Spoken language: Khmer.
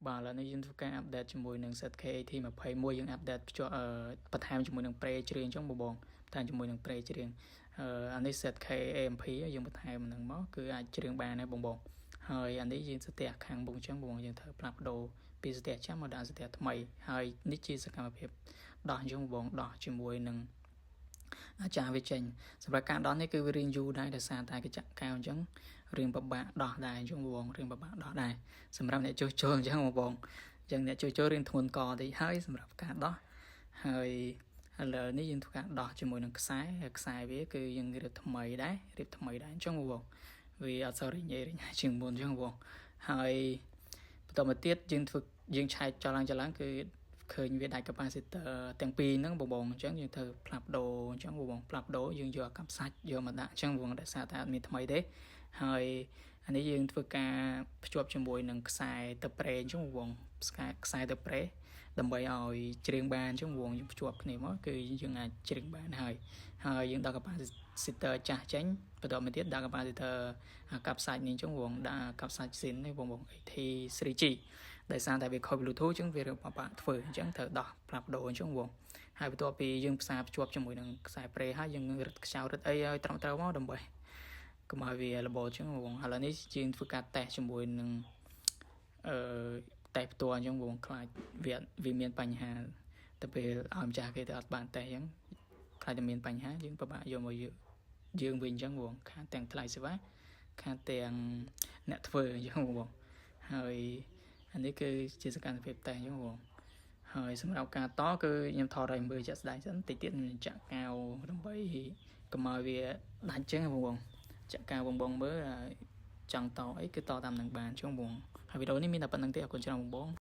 បាទឥឡូវនេះយើងធ្វើការ update ជាមួយនឹង ZK-AT 21យើង update ភ្ជាប់បន្ថែមជាមួយនឹង pre ច្រៀងអញ្ចឹងបងបងបន្ថែមជាមួយនឹង pre ច្រៀងអានេះ ZK AMP យើងបន្ថែមហ្នឹងមកគឺអាចច្រៀងបានដែរបងបងហើយអានេះយើងស្ទះខាងបងអញ្ចឹងបងយើងត្រូវផ្លាស់ប្ដូរពីស្ទះចាស់មកដាក់ស្ទះថ្មីហើយនេះជាសកម្មភាពដោះអញ្ចឹងបងដោះជាមួយនឹងអាចារ្យវាចេញសម្រាប់ការដោះនេះគឺវារៀងយូរដែរដោយសារតែកញ្ចក់កែវអញ្ចឹងរៀងពិបាកដោះដែរអញ្ចឹងបងរៀងពិបាកដោះដែរសម្រាប់អ្នកជួសជុលអញ្ចឹងបងបងអញ្ចឹងអ្នកជួសជុលរៀងធ្ងន់កតិចហើយសម្រាប់ការដោះហើយឥឡូវនេះយើងធ្វើការដោះជាមួយនឹងខ្សែខ្សែវាគឺយើងរៀបថ្មីដែររៀបថ្មីដែរអញ្ចឹងបងវាអត់សូវរីញ៉ៃរីញ៉ៃជាងមុនអញ្ចឹងបងហើយបន្តមកទៀតយើងធ្វើយើងឆែកចោលឡើងចោលឡើងគឺឃើញវាដាច់ capacitor ទាំងពីរហ្នឹងបងបងអញ្ចឹងយើងត្រូវផ្លាស់ប្ដូរអញ្ចឹងបងបងផ្លាស់ប្ដូរយើងយកអាកាំសាច់យកមកដាក់អញ្ចឹងបងដោយសារតែអត់មានថ្មីទេហើយអានេះយើងធ្វើការភ្ជាប់ជាមួយនឹងខ្សែទៅប្រេអញ្ចឹងបងខ្សែខ្សែទៅប្រេដើម្បីឲ្យច្រៀងបានអញ្ចឹងបងយើងភ្ជាប់គ្នាមកគឺយើងអាចច្រៀងបានហើយហើយយើងដាក់ capacitor ចាស់ចេញបន្តមកទៀតដាក់ capacitor អាកាប់សាច់នេះអញ្ចឹងបងដាក់កាប់សាច់ស៊ីននេះបងបង AT 3G ដោយសារតែវាខូច Bluetooth អញ្ចឹងវារឿងពិបាកធ្វើអញ្ចឹងត្រូវដោះផ្លាស់ប្ដូរអញ្ចឹងបងហើយបន្ទាប់ពីយើងផ្សារភ្ជាប់ជាមួយនឹងខ្សែប្រេហើយយើងរឹតខ្ចៅរឹតអីឲ្យត្រឹមត្រូវមកដើម្បីកុំឲ្យវារបូតអញ្ចឹងបងឥឡូវនេះយើងធ្វើការតេស្តជាមួយនឹងអឺតេស្តផ្ទាល់អញ្ចឹងបងខ្លាចវាវាមានបញ្ហាទៅពេលឲ្យម្ចាស់គេទៅអត់បានតេស្តអញ្ចឹងខ្លាចតែមានបញ្ហាយើងពិបាកយកមកយើងវិញអញ្ចឹងបងខាតទាំងថ្លៃសេវាខាតទាំងអ្នកធ្វើអញ្ចឹងបងហើយអានេះគឺជាសកម្មភាពតេស្តអញ្ចឹងបងហើយសម្រាប់ការតគឺខ្ញុំថតឲ្យមើលជាក់ស្ដែងសិនតិចទៀតខ្ញុំចាក់កាវដើម្បីកុំឲ្យវាដាច់អញ្ចឹងបងចាក់កាវបងបងមើលចង់តអីគឺតតាមនឹងបានអញ្ចឹងបងហើយវីដេអូនេះមានតែប៉ុណ្្នឹងទេអរគុណច្រើនបងបង។